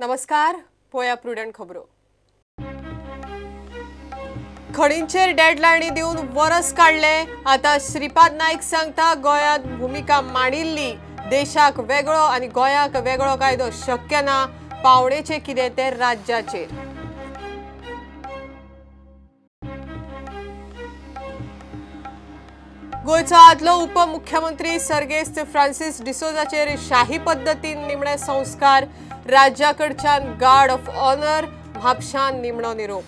नमस्कार, पळया प्रुडंट खबरो। खणींचेर डेडलायनी दिवन वरस काडले, आता श्रीपाद नायक सांगता गोंयांत भुमिका मांडिल्ली, देशाक वेगळो आनी गोंयाक वेगळो कायदो शक्य ना, पावणेचे कितें ते राज्याचेर। गोंयचो आदलो उपमुख्यमंत्री सर्गेस्त फ्रांसीस डिसोजाचेर शाही पद्दतीन निमणे संस्कार, राज्याकडच्यान गार्ड ऑफ ऑनर, म्हापशान निमणो निरोप।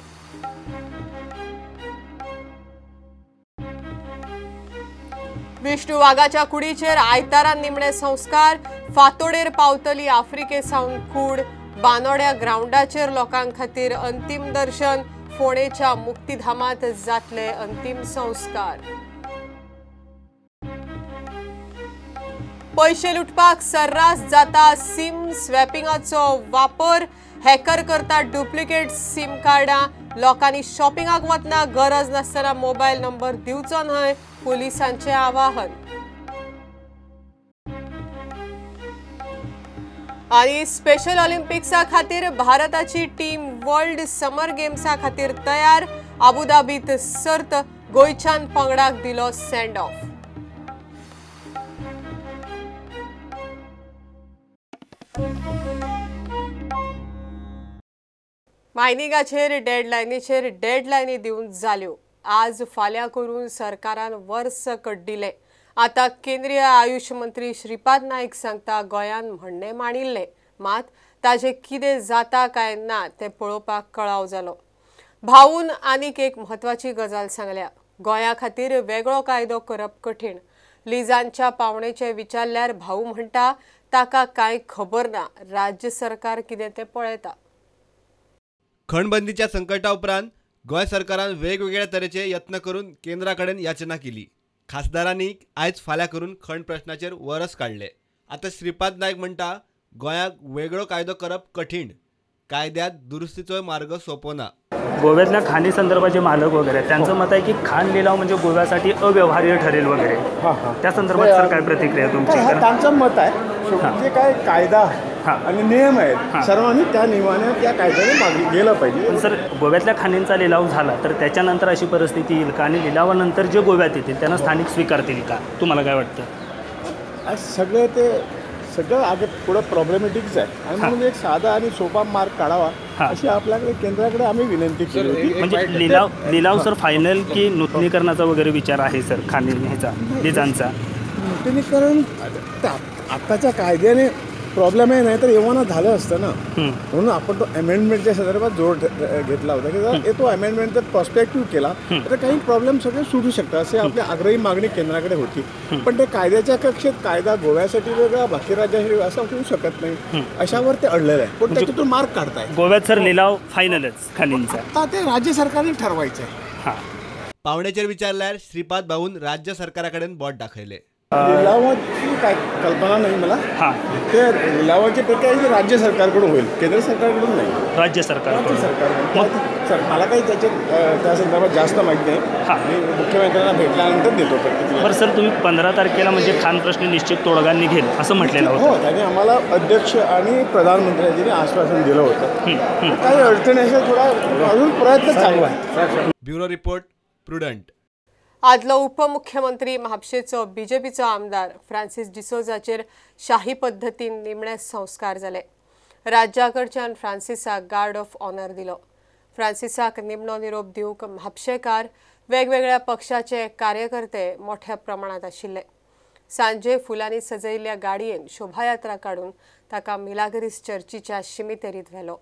विष्णू वाघाच्या कुडीचेर आयतारा निमणे संस्कार, फातोडेर पावतली आफ्रिके सावन कूड, बानोड्या ग्रावंडाचेर लोकां खातीर अंतीम दर्शन, फोंडेच्या मुक्तिधामांत जातले अंतीम संस्कार। पैशे लुटपाक सर्रास जाता सिम स्वॅपिंगाचो वापर, हॅकर करता डुप्लिकेट सिम कार्डां, लोकांनी शॉपिंगाक वतना गरज नासतना मोबायल नंबर दिवचो न्हय, पुलिसांचें आवाहन। आनी स्पेशल ऑलिम्पिक्सा खातीर भारताची टीम वर्ल्ड समर गेम्सा खातीर तयार, आबुधाबीत सर्त, गोंयच्यान पंगडाक दिलो सँड ऑफ। मायनिंगाचेर डेडलायनीचेर डेडलायनी दिवन जाल्यो, आज फाल्यां करून सरकारान वर्स कड्डिलें। आतां केंद्रीय आयुष मंत्री श्रीपाद नायक सांगता गोंयान म्हणणें मांडिल्लें, मात ताजें कितें जाता काय ना तें पळोवपाक कळाव जालो। भाऊन आनीक एक म्हत्वाची गजाल सांगल्या, गोंया खातीर वेगळो कायदो करप कठीण। लिजांच्या पावणेचें विचारल्यार भाऊ म्हणटा ताका कांय खबर ना, राज्य सरकार कितें तें पळयता। खणबंदीच्या संकटा उपरांत गोंय सरकारान वेगवेगळ्या तरेचे यत्न करून केंद्रा कडेन याचना केली। खासदारांनी आयज फाल्यां करून खण प्रश्नाचेर वरस काडले। आतां श्रीपाद नायक म्हणटा गोंयाक वेगळो कायदो करप कठीण, कायद्यात दुरुस्तीचो मार्ग सोपो ना। गोव्यातल्या खाणी संदर्भाचे मालक वगैरे त्यांचं मत आहे की खाण लिलाव म्हणजे गोव्यासाठी अव्यवहार्य ठरेल वगैरे, त्या संदर्भात सर काय प्रतिक्रिया तुमची? त्यांचं मत आहे जे काय कायदा आणि नियम आहेत सर्वांनी त्या नियमाने त्या कायद्याने मागे गेलं पाहिजे। सर गोव्यातल्या खाणींचा लिलाव झाला तर त्याच्यानंतर अशी परिस्थिती येईल का, आणि लिलावानंतर जे गोव्यात येतील त्यांना स्थानिक स्वीकारतील का, तुम्हाला काय वाटतं? सगळं ते सगळं आगे पुढं प्रॉब्लेमॅटिकच आहे आणि म्हणून एक साधा आणि सोपा मार्ग काढावा अशी आपल्याकडे केंद्राकडे आम्ही विनंती केली होती। म्हणजे लिलाव लिलाव सर फायनल की नूतनीकरणाचा वगैरे विचार आहे सर खाणी ह्याचा लिजांचा? नूतनीकरण आत्ताच्या कायद्याने प्रॉब्लेम आहे, नाही तर एव्हाना झालं असतं ना, म्हणून आपण तो अमेंडमेंटच्या संदर्भात जोर घेतला होता की जर तो अमेंडमेंट जर प्रॉस्पेक्टिव्ह केला तर काही प्रॉब्लेम सगळे सुटू शकतात असे आपली आग्रही मागणी केंद्राकडे होती। पण ते कायद्याच्या कक्षेत कायदा गोव्यासाठी वेगळा बाकी राज्यासाठी असं होऊ शकत नाही, अशावर ते अडलेलं आहे, पण त्याच्यातून मार्ग काढताय। गोव्यात सर लिलाव फायनलच खाणींचा, आता ते राज्य सरकारने ठरवायचं आहे। पावण्याचेर विचारल्यार श्रीपाद भाऊन राज्य सरकाराकडे बोट दाखयले। लिलावाची काय कल्पना नाही मला, ते लिलावाची प्रक्रिया राज्य सरकारकडून होईल, केंद्र सरकारकडून नाही, राज्य सरकार। सर मला काही त्याच्या त्या संदर्भात जास्त माहिती नाही, मी मुख्यमंत्र्यांना भेटल्यानंतर देतो प्रतिक्रिया। बरं सर, तुम्ही 15 तारखेला म्हणजे खाण प्रश्न निश्चित तोडगा निघेल असं म्हटलेलं होतं? हो, त्यांनी आम्हाला अध्यक्ष आणि प्रधानमंत्र्यांनी आश्वासन दिलं होतं। काही अडचणी असेल थोडा अजून प्रयत्न चालू आहे। Bureau report, Prudent. आदलो उपमुख्यमंत्री म्हापशेचो बीजेपीचो आमदार फ्रांसीस डिसोजाचेर शाही पद्दतीन निमणे संस्कार जाले। राज्याकडच्यान फ्रांसिसाक गार्ड ऑफ ऑनर दिलो। फ्रांसिसाक निमणो निरोप दिवंक म्हापशेकार वेगवेगळ्या पक्षाचे कार्यकर्ते मोठ्या प्रमाणात आशिल्ले। सांजे फुलांनी सजयिल्ल्या गाडयेन शोभायात्रा काडून ताका मिलाग्रीस चर्चीच्या शिमितेरीत व्हेलो।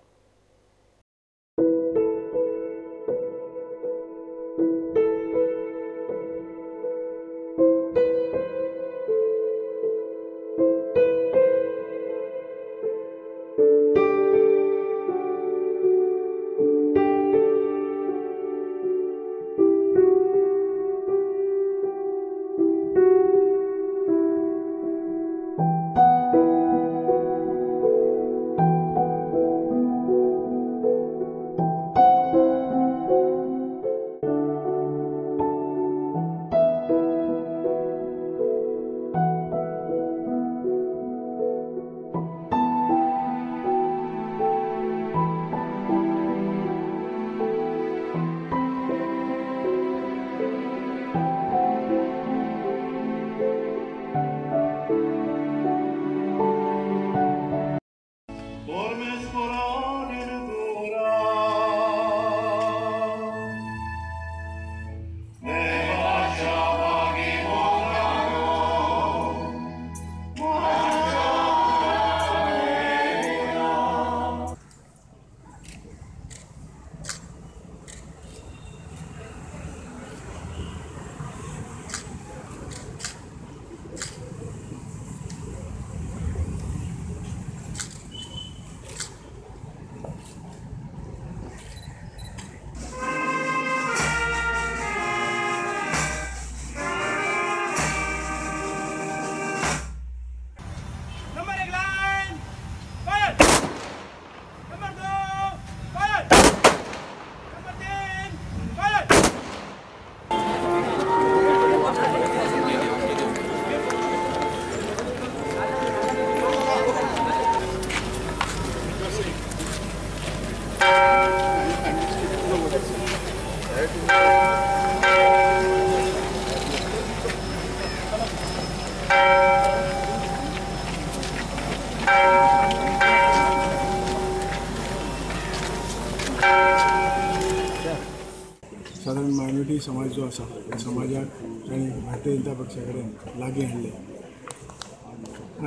मायनॉरिटी समाज जो आसा त्या समाजाक ताणें भारतीय जनता पक्षा कडेन लागीं हाडले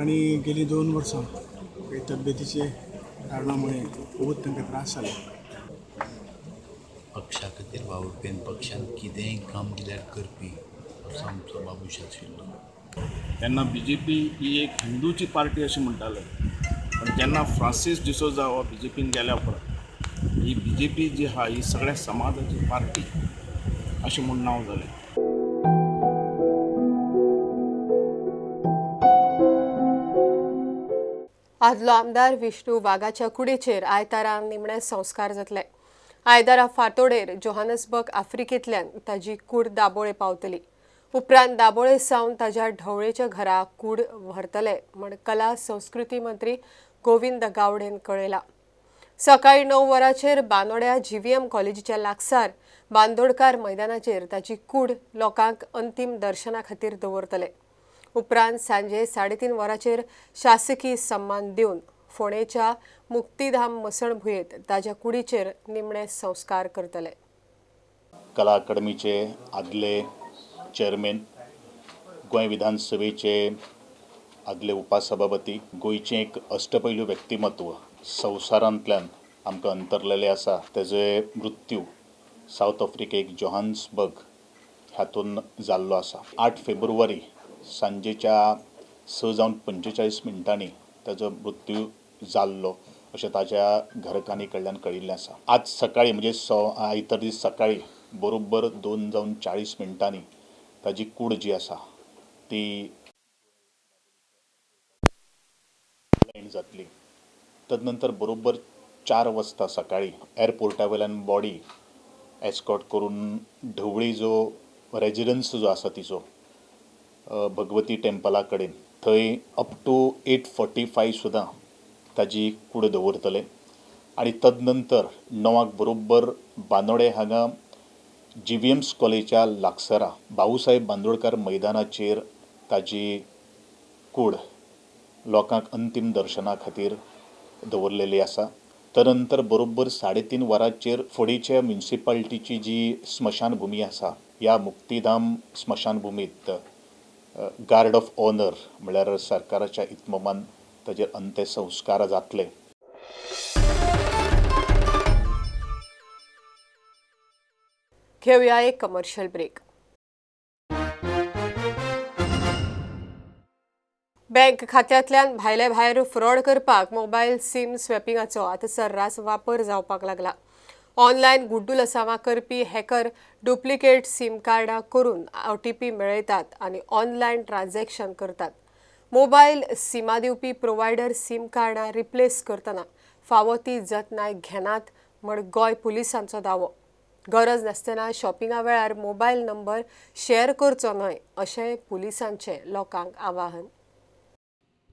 आनी गेली 2 वर्सां काही तब्येतीचे कारणामुळे खूब तांकां त्रास जाले. पक्षा खातीर वावुरपी आनी पक्षान कितेंय काम दिल्यार करपी असो आमचो बाबूश आशिल्लो. तेन्ना बी जे पी ही एक हिंदूची पार्टी अशें म्हणटाले, पण जेन्ना फ्रांसीस डिसोजा हो बी जे पीन गेल्या उपरांत ही बी जे पी जी आहा ही सगळ्या समाजाची पार्टी अशें म्हूण नांव जालें. आदलो आमदार विष्णू वाघाच्या कुडीचेर आयतारा निमणे संस्कार जातले. आयतारा फांतोडेर जोहानसबर्ग आफ्रिकेंतल्यान ताजी कूड दाबोळे पावतली. उपरांत दाबोळे सावन ताज्या ढवळेच्या घरा कूड व्हरतले म्हण कला संस्कृती मंत्री गोविंद गावडेन कळयला. सकाळी 9 वरांचेर बांदोड्या जीव्हीएम कॉलेजीच्या लागसार बांदोडकार मैदानाचेर ताची कूड लोकांक अंतीम दर्शना खातीर दवरतले. उपरांत सांजे 3:30 वरांचेर शासकीय सन्मान दिवन फोंडेच्या मुक्तीधाम मसणभुंयेंत ताज्या कुडीचेर निमणे संस्कार करतले. कला अकादमीचे आदले चेअरमॅन, गोंय विधानसभेचे आदले उपसभापती, गोंयचें एक अष्टपैलू व्यक्तिमत्व संवसारांतल्यान आमकां अंतरलेलें आसा. तेजो मृत्यू सावथ आफ्रिकेक जोहान्सबर्ग हातून जाल्लो आसा. 8 फेब्रुवारी सांजेच्या 6:45 ताजो मृत्यू जाल्लो अशें ताज्या घरकान्नी कडल्यान कळिल्लें आसा. आज सकाळीं म्हणजे आयतार दीस सकाळीं बरोबर 2:40 ताजी कूड जी आसा ती जातली. तदनंतर बरोबर 4 वाजता सकाळीं एअरपोर्टा वयल्यान बॉडी एस्कॉर्ट करून ढवळी जो रेजिडन्स जो आसा तिचो भगवती टेम्पला कडेन थंय अप टू 8:45 सुद्दां ताजी कूड दवरतले आनी तदनंतर 9 बरोबर बांदोडे हांगा जीव्हीएम्स कॉलेजा लागसरा भाऊसाहेब बांदोडकर मैदानाचेर ताजी कूड लोकांक अंतीम दर्शना खातीर दवरलेली आसा. तदनंतर बरोबर 3:30 वरांचेर फोंडेच्या म्युनिसिपालिटीची जी स्मशानभूमी आसा ह्या मुक्तीधाम स्मशानभूमीत गार्ड ऑफ ऑनर म्हळ्यार सरकाराच्या इतमामान ताजेर अंत्यसंस्कार जातले. घेऊया एक कमर्शियल ब्रेक. बँक खात्यांतल्यान भायले भायर फ्रॉड करपाक मोबायल सिम स्वॅपिंगाचो आतां सर्रास वापर जावपाक लागला. ऑनलायन गुड्डुलसांवां करपी हॅकर डुप्लिकेट सिम कार्डां करून OTP मेळयतात आनी ऑनलायन ट्रान्झॅक्शन करतात. मोबायल सिमां दिवपी प्रोवायडर सिम कार्डां रिप्लेस करतना फावो ती जतनाय घेनात म्हण गोंय पुलिसांचो दावो. गरज नासतना शॉपिंगा वेळार मोबायल नंबर शेअर करचो न्हय अशें पुलिसांचें लोकांक आवाहन.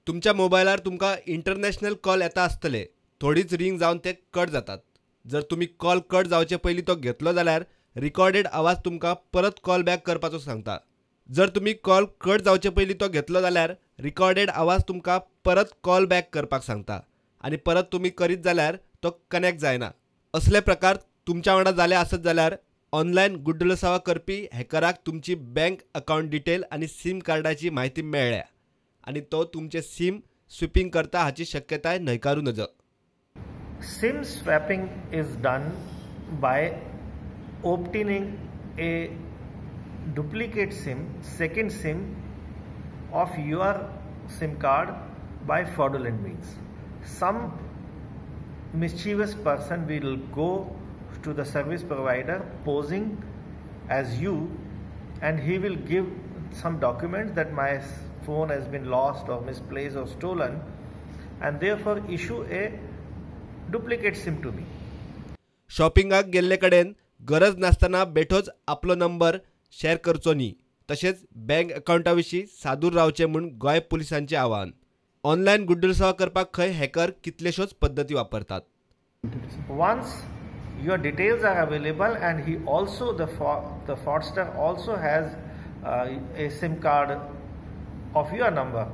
तुमच्या मोबायलार तुमकां इंटरनॅशनल कॉल येता आसतले, थोडीच रिंग जावन ते कट जातात. जर तुमी कॉल कट जावचे पयलीं तो घेतलो जाल्यार रिकॉर्डेड आवाज तुमकां परत कॉल बॅक करपाचो सांगता. जर तुमी कॉल कट जावचे पयलीं तो घेतलो जाल्यार रिकॉर्डेड आवाज तुमकां परत कॉल बॅक करपाक सांगता आनी परत तुमी करीत जाल्यार तो कनेक्ट जायना. असले प्रकार तुमच्या वांगडा जाले आसत जाल्यार ऑनलायन गुड्डलसांवां करपी हॅकराक तुमची बँक अकावंट डिटेल आनी सीम कार्डाची म्हायती मेळ्ळ्या आनी तो तुमचे सीम स्विपिंग करता हाची शक्यताय न्हयकारू नज. SIM swapping is done by obtaining a duplicate SIM, second SIM of your SIM card by fraudulent means. Some mischievous person will go to the service provider posing as you, and he will give some documents that my phone has been lost or misplaced or stolen, and therefore issue a duplicate SIM to me. शॉपिंगाक गेल्ले कडेन गरज नासतना बेठोच आपलो number share करचो न्ही. तशेंच bank अकावंटा विशीं सादूर रावचें म्हूण गोंय पुलिसांचें आवाहन. ऑनलायन गुड्डलसांवां करपाक खंय हॅकर कितलेश्योच पद्दती वापरतात. Once your details are available and he also the fraudster also has a SIM card of your number,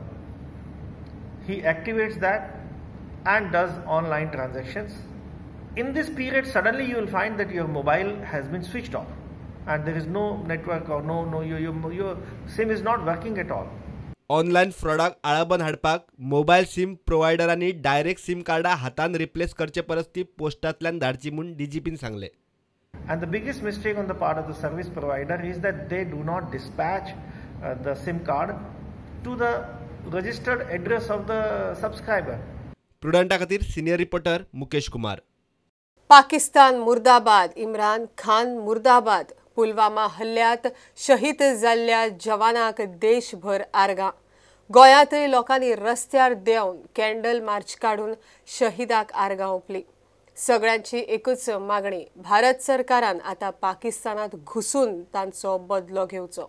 he activates that and does online transactions. In this period, suddenly you will find that your mobile has been switched off and there is no network or no your SIM is not working at all. Online फ्रॉडाक आळाबंद हाडपाक mobile SIM प्रोवायडरांनी direct SIM कार्डां हातान replace करचे परस ती पोस्टांतल्यान धाडची म्हूण DIGIPIN सांगलें. And the biggest mistake on the part of the service provider is that they do not dispatch the SIM card to the registered address of the subscriber. प्रुडंटा खातीर senior reporter Mukesh Kumar. Pakistan मुर्दाबाद, इम्रान खान मुर्दाबाद. पुलवामा हल्ल्यात शहीद जाल्ल्या जवानांक देशभर आर्गां. गोंयांतय लोकांनी रस्त्यार देंवन कॅन्डल मार्च काडून शहीदाक आर्गां ओंपली. सगळ्यांची एकूच मागणी, भारत सरकारान आतां पाकिस्तानात घुसून तांचो बदलो घेवचो.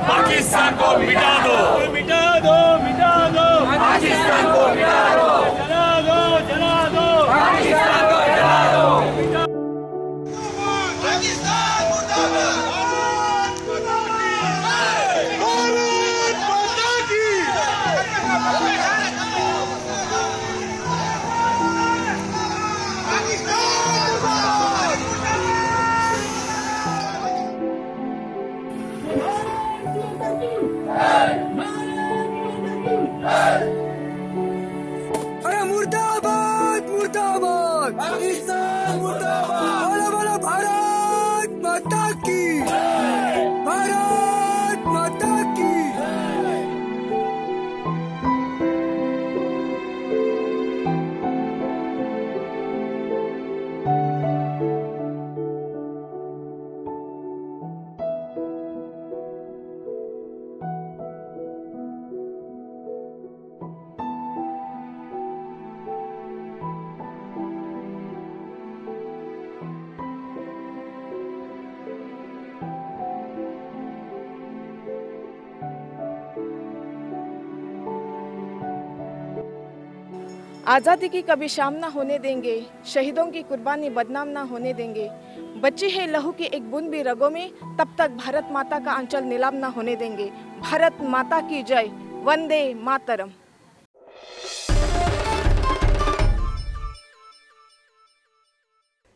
पाकिस्तान को मिटा दो, मिटा दो, मिटा दो, पाकिस्तान को मिटा दो, जला दो, जला दो, पाकिस्तान को जला दो। पाकिस्तान मुर्दाबाद, भारत माता की। अरे मुर्दाबाद, मुर्दाबाद, पाकिस्तान मुर्दाबाद, बोलो बोलो भारत माता की, भारत माता की। आज़ादी की कभी शाम ना होने देंगे, शहीदों की कुर्बानी बदनाम ना होने देंगे। बची है लहू की एक बूंद भी रगों में, तब तक भारत माता का आंचल नीलाम ना होने देंगे। भारत माता की जय, वंदे मातरम।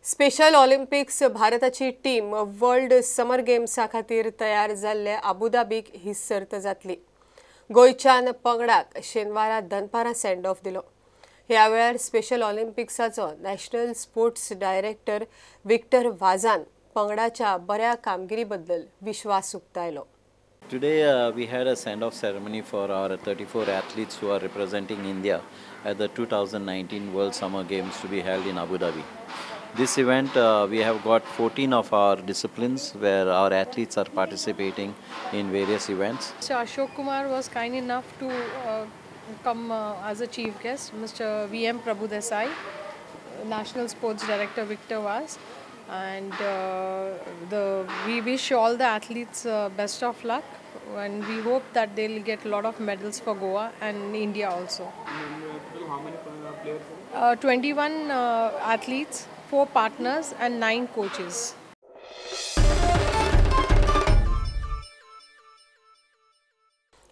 स्पेशल ऑलिम्पिक्स भारताची टीम वर्ल्ड समर गेम्सा खातीर तयार जाल्ले आबुधाबीक ही सर्त जातली. गोंयच्यान पंगडाक शेनवारा दनपारां सँड ऑफ दिलो. ह्या वेळार स्पेशल ऑलिम्पिक्साचो नॅशनल स्पोर्ट्स डायरेक्टर विक्टर वाजान पंगडाच्या बऱ्या कामगिरी बद्दल विश्वास उक्तायलो. Today we had a send-off ceremony for our 34 athletes who are representing India at the 2019 World Summer Games to be held in Abu Dhabi. This event we have got 14 of our disciplines where our athletes are participating in various events. Mr. Ashok Kumar was kind enough to come as a chief guest, Mr. V.M. Prabhu Desai, National Sports Director Victor Vaz, and we wish all the athletes best of luck, and we hope that they'll get a lot of medals for Goa and India also. How many players? 21 athletes, 4 partners and 9 coaches.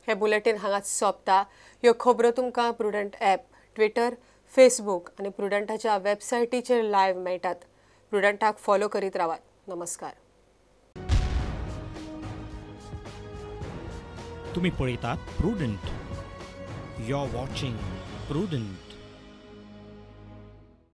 हे bulletin हांगाच सोंपता. ह्यो खबरो तुमकां prudent app, Twitter, Facebook आनी प्रुडंटाच्या वेबसायटीचेर live मेळटात. प्रुडंटाक follow करीत रावात. नमस्कार. तुम्ही पळयतात Prudent. You are watching Prudent.